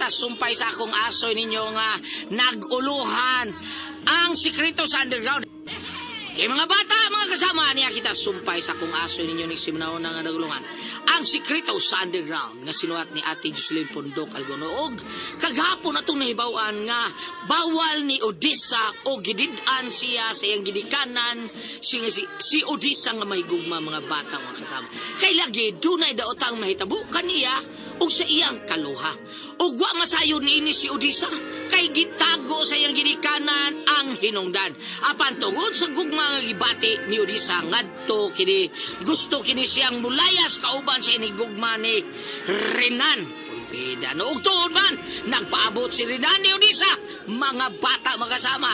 kita sumpay sa akong asoy ninyo nga naguluhan, Ang Sikreto sa Underground. Kay mga bata, mga kasama, niya kita sumpay sa akong asoy ninyo ni Simnaon nga nagulungan, Ang Sikreto sa Underground, nga sinuhat ni Ate Jocelyn Pondok Algonoog. Kagahapon atong nahibaw-an nga bawal ni Odessa o gidid-an siya sa iyang gidikanan si Odessa nga mahigugma, mga bata, mga kasama. Kay lagi dunay daotang mahitabo kaniya ug sa iyang kaluha. Ug wa masayon niini si Odessa kay gitago sa iyang ginikanan ang hinungdan. Apan tungod sa gugma nga gibati ni Odessa ngadto kini, gusto kini siyang mulayas kauban sa inigugma ni Renan. Bida no, ug tuod man nagpaabot si Renan ni Odessa, mga bata, mga kasama.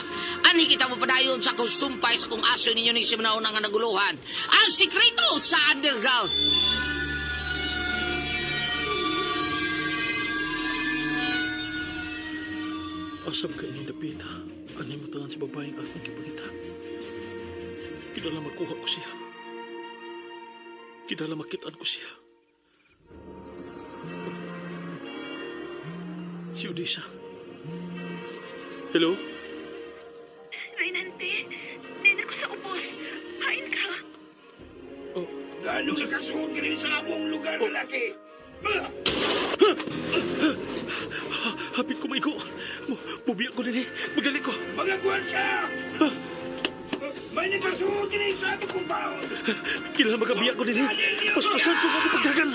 Ani kita mo padayon sa akong sumpay sa kong aso ninyo ni Simnaon nga naguluhan, Ang Sikreto sa Underground. Asam ka ini dapita. Anay mo tanan sa babaeng akong gipangita. Kinahanglan makuha ko siya. Kinahanglan makitaan ko siya. Si Odessa. Hello? Reynante, din ako sa ubos. Hain ka. Oh, Gano'n ka kasuot ka sa among lugar, lalaki? Ah! Hapit ko maigo. Bubiya ko din eh. Magali ko. Mga gwardiya! May nagkasuot din sa atong compound! Kinahanglan magabiya ko din eh. Paspasan ko ako pagdagan.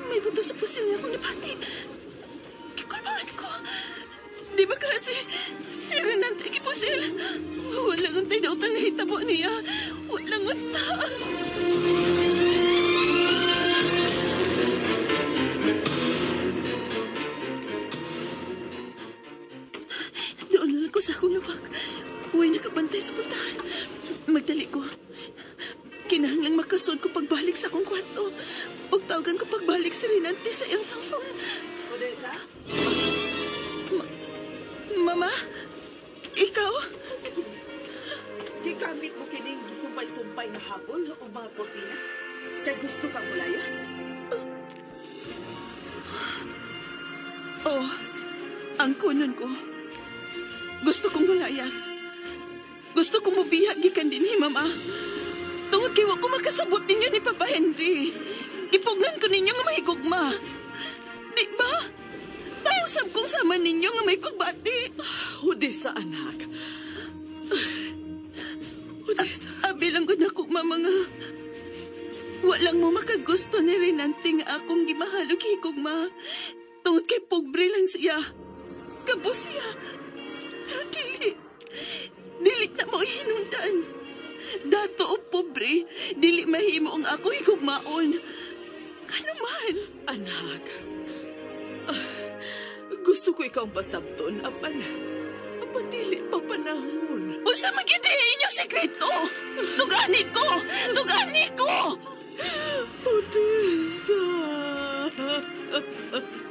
May buto sa pusil niya akong nabati. Gikulbaan ko. Di ba kasi si Renante gipusil? Walang untay daw nahitabo niya. Walang unta. Doon na lang ko sa akong lawak. Huwag nakabantay sa pultahan. Magdali ko. Kinahanglang makasod ko pagbalik sa akong kwarto. Ug tawagan ko pagbalik si Renante sa iyang cellphone. Odessa? Mama? Ikaw? Gigamit mo kining gisumpay-sumpay nga habol o mga kortina? Kay gusto kang mulayas? Oh, ang kunon ko. Gusto kong mulayas. Gusto kong mubihag gikan dinhi, Mama. Tungod kay wa ko makasabot ninyo ni Papa Henry. Gipugngan ko ninyo nga mahigugma. Di ba? Tayo sab kong sama ninyo nga may pagbati. Odessa, anak. Odessa. Abi lang gud nako, Mama, nga walang mo makagusto ni Renante nga akong gimahal og higugma. Tungod kay pobre lang siya. Kabos siya. Pero dili. Dili na mo hinungdan. Dato o pobre, dili mahimo ang ako higugmaon. Kano man? Anak. Ah, gusto ko ikaw ang pasabton, apan dili pa panahon. Unsa man gyud diay inyong sekreto? Tugani ko! Tugani ko! Odessa.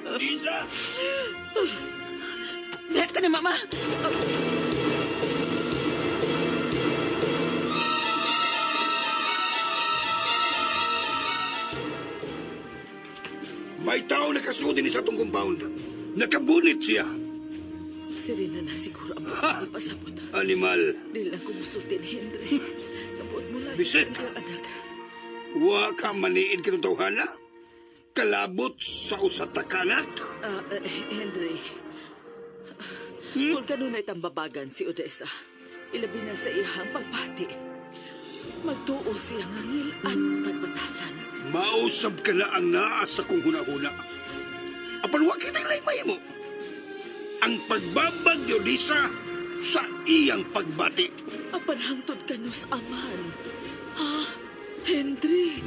Odessa! Diha ka na, Mama. May tao nakasuot din sa atong compound. Nakabunit siya. Sirena na siguro ang mga pasabot. Animal. Di lang ko musulti ni Henry. Kabuot mo lang. Bisit. Ang anak. Wa ka maniid katong tawhana. Kalabot sa usa ta ka anak. Ah, Henry. Kung kanunay tambabagan si Odessa, ilabi na sa iyang pagbati. Magtuo siya nga ngil-ad tagbatasan. Mausab ka na ang naa sa kong hunahuna. Apan wa kita'y laing mo. Ang pagbabag ni Odessa sa iyang pagbati. Apan hangtod kanus aman. Ha? Henry?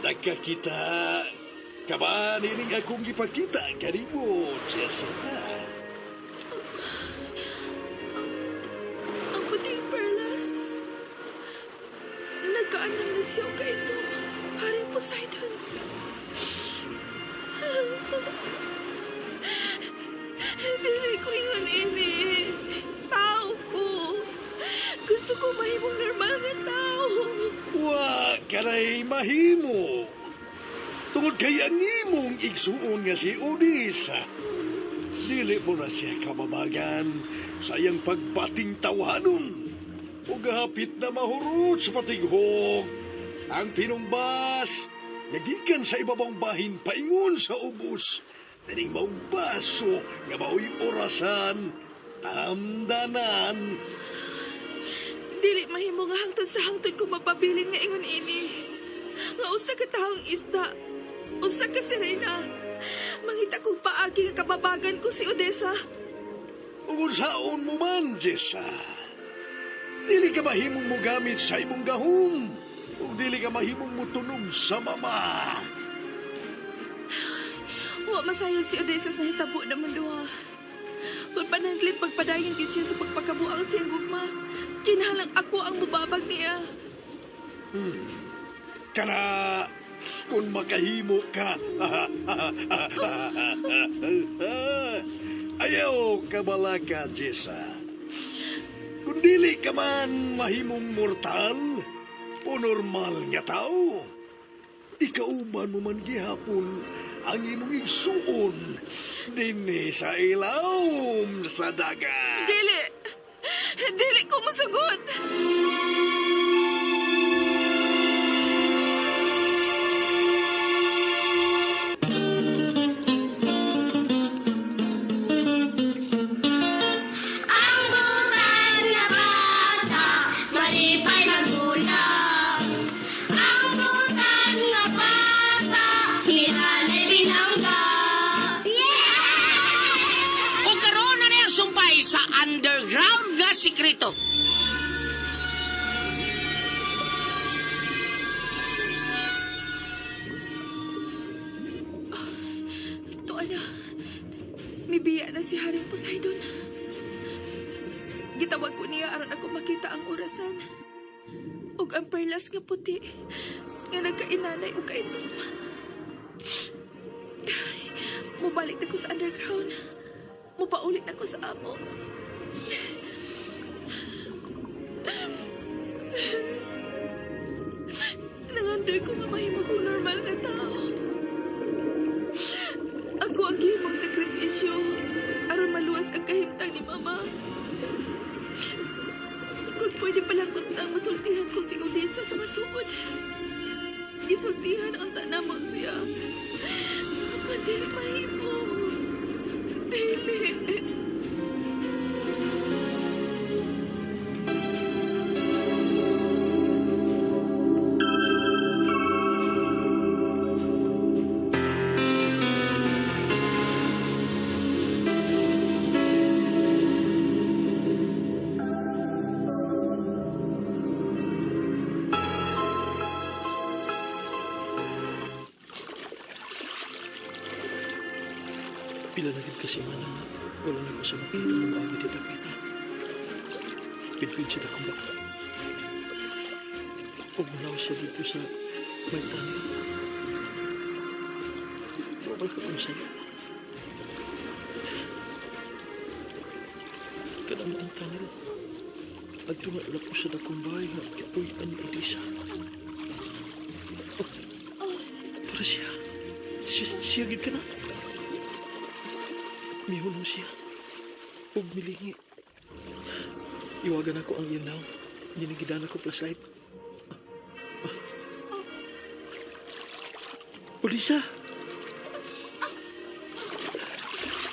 Nagkakita Kaban ining akong gipakita kanimo, Jessica. Ang puting perlas. Nagkaanak na siya og kaitom. Haring Poseidon. Dili ko ingon ini. Tao ko. Gusto ko mahimong normal nga tao. Wa kanay mahimo. Tungod kay ang imong igsuon nga si Odessa. Dili mo na siya kababagan sa iyang pagbating tawhanon. Ug hapit na mahurot sa patighog. Ang pinumbas, nagikan sa ibabang bahin paingon sa ubos. Daning maong baso nga mao'y orasan, tamdanan. Dili mahimo nga hangtod sa hangtod ko mapabilin nga ingon ini. Nga usa ka taong isda, usa ka sirena. Mangita kog paagi nga kababagan ko si Odessa. Ug unsaon mo man, Jessa. Dili ka mahimong mogamit sa imong gahom. Ug dili ka mahimong motunog sa mama. Wa masayon si Odessa sa nahitabo naman duha. Kung pananglit pagpadayon gid siya sa pagpakabuang siyang gugma, kinahanglan ako ang mubabag niya. Kana, kung makahimo ka. Ayaw kabalaka, Jessa. Kung dili ka man mahimong mortal o normal nga tao, ikauban mo man gihapon ang imong igsuon dinhi sa ilawom sa dagat. Dili! Dili ko musugot! Ang butan na bata, malipay magulang. Ang butan na bata, miranay binangga. Yeah! O karon na niya sumpay sa underground nga sikreto. Tuan na. Mibiya na si Haring Poseidon. Gitawag ko niya aron ako makita ang orasan. Ug ang perlas nga puti nga nagkainanay ug kaitom. Ay, mubalik na ko sa underground. Mupaulit na ko sa amo. Nangandoy ko nga mahimo kong normal nga tao. Ako ang gihimong sakripisyo aron maluwas ang kahimtang ni Mama. Kung pwede palang kuntang masultihan ko si Odessa sa matuod. Gisultihan ang tanamo siya. Ako dili mahimo. Dili. Pila na gid kasi man nga wala na ko sa makita ng maagi ti dapita. Pidpid siya akong bata. Ug mulaw siya dito sa may tunnel. Wala ka kung sa'yo. Kanang ang tunnel. Adto nga ilap ko sa dakong bahay nga gipuy-an ni Odessa. Oh, tara siya. Siya gid ka na. Mihunong siya. Ug milingi. Iwagan ako ang iyang naong. Ginigidan ako flashlight. Ah. Odessa!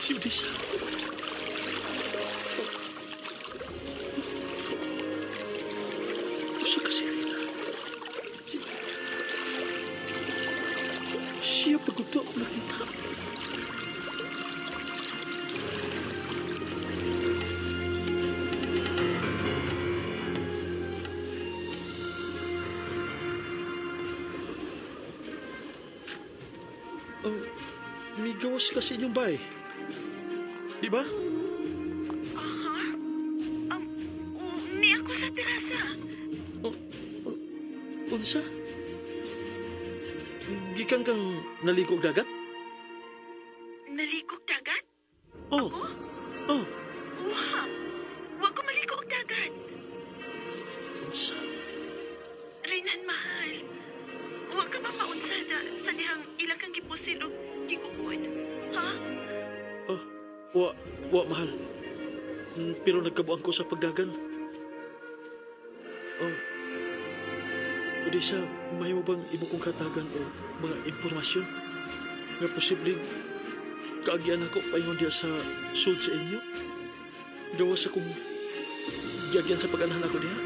Si Odessa. Usa ka si Rina. Siya pagod ako nakita. Migawas ka sa inyong bahay. Di ba? Aha. Ni ako sa terasa. Unsa? Gikan kang naligo og dagat? Naliko og dagat? Oh. Ako? Oh. Wa. Wa ko maliko og dagat. Unsa? Renan, mahal. Wa ka ba maunsa na sa dihang ilang kang gipusil og gigukod? Ha? Oh, wa mahal. Pero nagkabuang ko sa pagdagan. Oh. Odessa, may mo bang imo kong katagan o mga impormasyon nga posibleng kaagian ako paingon diya sa sud sa inyo? Gawas akong giagyan sa pag-anahan ako diha.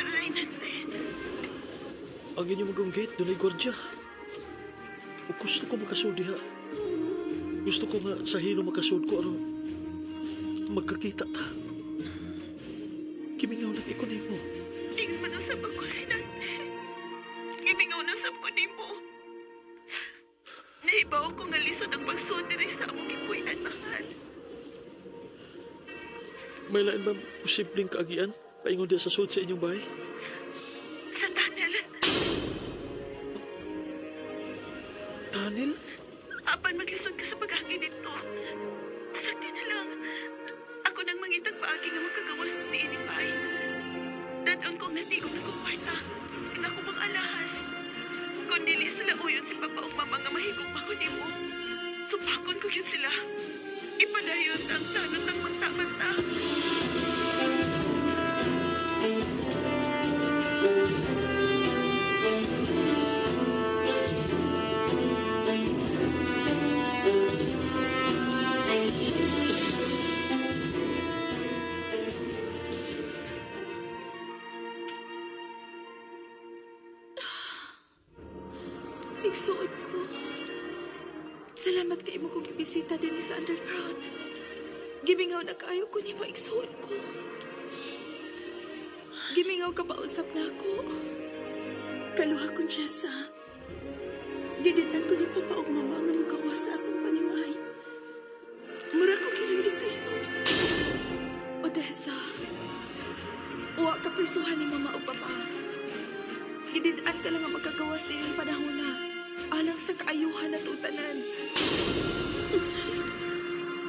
Renan, Ren. Ang inyong magong gate, dunay gwardya. O gusto ko makasud diha. Gusto ko nga sa hilo makasud ko aron magkakita ta. Kimingaw lang iko nimo. Ingon man usab ako, Renan. Gimingaw na usab ko nimo. Nahibaw ko nga lisod ang pagsud diri sa among gipuy-an, mahal. May lain ba posibleng kaagian paingon diha sa sud sa inyong bahay? Sa tunnel. Tunnel? Apan maglisod ka sa pag-agi dito. Sakti na lang. Ako nang mangitag paagi nga makagawas niini bay. Dad-on kong natigom na kong kwarta. Ang ako bang alahas. Kung dili sila uyon si Papa o Mama nga mahigong pa ko nimo. Supakon ko yun sila. Ipadayon ang tanot ng mata-mata. Igsuon ko. Salamat kay mo kong gibisita dinhi sa underground. Gimingaw na kaayo ko nimo, igsuon ko. Gimingaw ka pausap na ako. Kaluha ko, Jessa. Gidid-an ko ni Papa og Mama nga mugawas sa atong panimay. Mura ko kilang gipriso. Odessa, wa ka prisuhan ni Mama og Papa. Gidid-an ka lang ang magkagawas din panahon na alang sa kaayuhan at utanan. Unsay,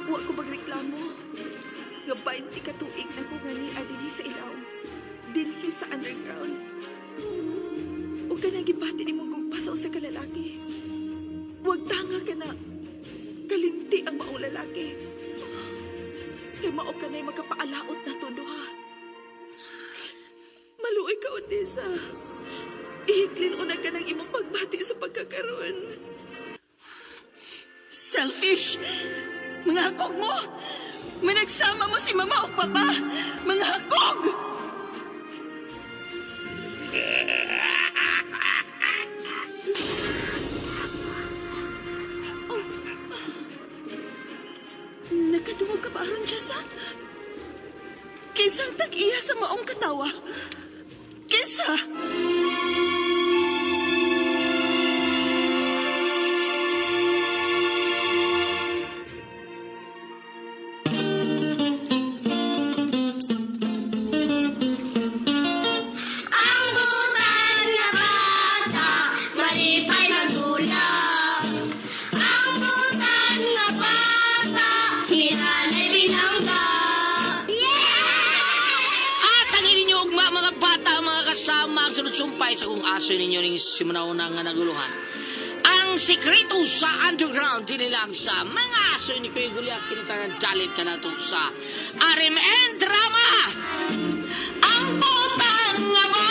wa ko magreklamo. Nga 20 ka tuig na ko nga niya dinhi sa ilaw. Dinhi sa underground. O ka nang gibati ni mong gugpa sa usa ka lalaki. Wag tanga ka na. Kalimti ang maong lalaki. Kay mao ka na'y makapaalaot na todo ha. Maluoy ka, Odessa. Ihiklin una ka ng imong pagbati sa pagkakaroon. Selfish! Mga hakog mo! Managsama mo si Mama o Papa! Mga hakog! Oh. Nakadungog ka ba aron, Jessa? Kinsang tag-iya sa maong katawa? Kinsa? Ang butan nga bata, malipay magdula. Ang butan nga bata, ni nanay binangga. Yeah! At ang inyong ugma, mga bata, mga kasama, ang sunod sumpay sa kung aso ninyo ning simunauna nga naguluhan. Ang sikreto sa underground, dili lang sa mga aso ni Kuya Goliath, kinitanan dalit ka na to sa RMN Drama! Ang butan nga bata!